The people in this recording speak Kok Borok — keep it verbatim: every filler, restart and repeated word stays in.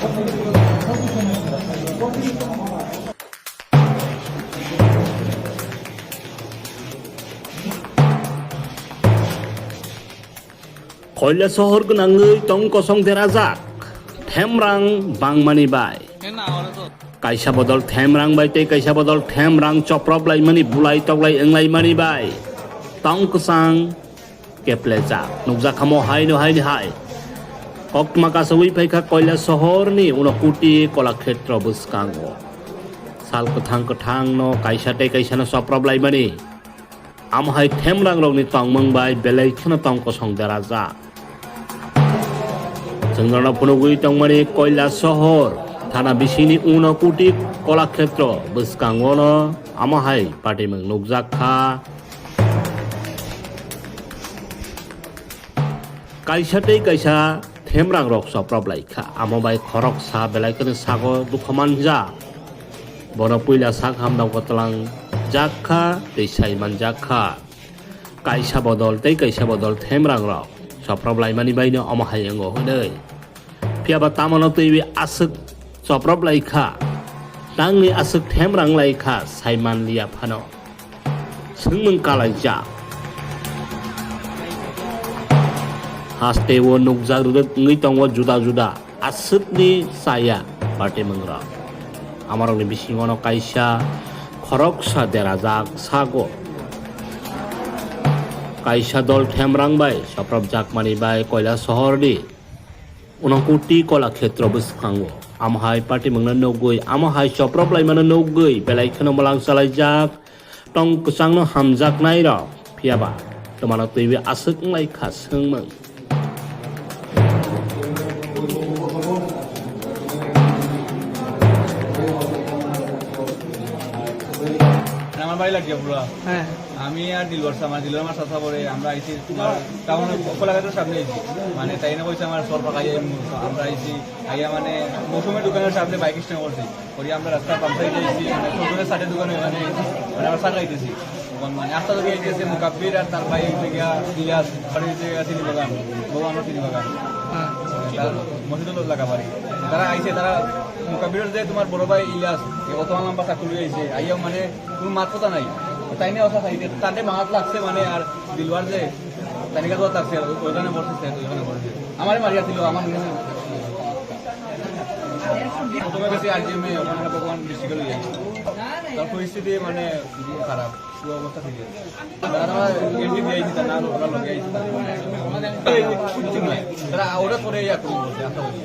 Koila sohor gwnangwi tong kosong derajak, themrang bangmani bai. Kaisa bodol themrang bai tei kaisa bodol themrang choprop laimani, bulai toklai wnglaimani bai tong kwchang keplejak. Nukjakha mo haino haini hai. Koktwma kasawi phaikha Koila sohorni Unokuti Kolakhetro bwskango. Sal kwthang kwthangno kaisa tei kaisano choprop laimani. Amo hai themrang rokni tongmung bai belai kheno tong kosong derajak. Chwng norokno phunugwi tongmani Koila sohor thana bisingni Unokuti Kolakhetro bwskangono amo hai patimung nukjak kha. Kaisa tei kaisa themrang rok choprop lai kha. Amo bai khoroksa belai kheno sago dukha manjak. Bono puila sak hamdao kwtwlang jak kha tei sai manjak kha. Kaisa bodol tei kaisa bodol themrang rok choprop laimani baino omo hai wngo hwnwi. Phiya ba tamano twiwi aswk choprop lai kha, tangwi aswk themrang lai kha sai man liya phano. Swngmung kalaijak. Hasteo nukjak rwrwk wngwi tongo juda juda aswkni chaya patimungrok. Amarokni bisingono kaisa khoroksa derajak sago. Kaisa dol themrang bai chopropjakmani bai Koila sohorni Unokuti Kolakhetro bwskango. Amo hai patimungno nugwi, amo hai choprop laimano nugwi belai kheno mwlang chalaijak. Tong kwchangno hamjaknairok, phiya ba twmano twiwi aswk wnglai kha swngmung. আমার বাড়ি লাগিয়া পুরা। হ্যাঁ। আমি আর দিলবার সামা, দিলবার মাসা সাবরে আমরা আইছি তোমার টাউন কলাঘাটের সামনে আইছি। মানে তাই না কইছে আমার সর পাকাই আমরা আইছি। আইয়া মানে মৌসুমী দোকানের সামনে বাইক স্ট্যান্ড করছি। করি আমরা রাস্তা পাম্প সাইডে আইছি, মানে সজনের সাথে দোকানে মানে, মানে আমরা সার খাইতেছি। তখন মানে আস্তা ধরে আইতেছে মুকাব্বির আর তার ভাই হইছে গিয়া ইলিয়াস, বাড়ি হইছে গিয়া চিনি বাগান, বউ আমরা চিনি বাগান। হ্যাঁ। তার মসজিদুল লাগা বাড়ি। তারা আইছে, তারা মুকাব্বিরের যে তোমার বড় ভাই ইলিয়াস, এ অত লম্বা চাকরি হয়েছে, আইয়া মানে কোনো মাত কথা নাই। তাই নিয়ে অবস্থা খাইতে, তাদের মাত লাগছে মানে আর দিলবার যে তানিকা তো লাগছে, ওইখানে বসে, ওইখানে বসে। আমারে মারিয়া দিল, আমার মনে হয় প্রথমে গেছি আরজিএমে, ওখানে ভগবান বৃষ্টি গেল। তার পরিস্থিতি মানে খুবই খারাপ, পুরো অবস্থা ঠিক আছে। তারা এমনি দিয়ে আইছি, তারা ওরা লগে আইছি, তারা কিচ্ছু নাই। তারা ওরা করে ইয়া করে বলছে, আশা করি।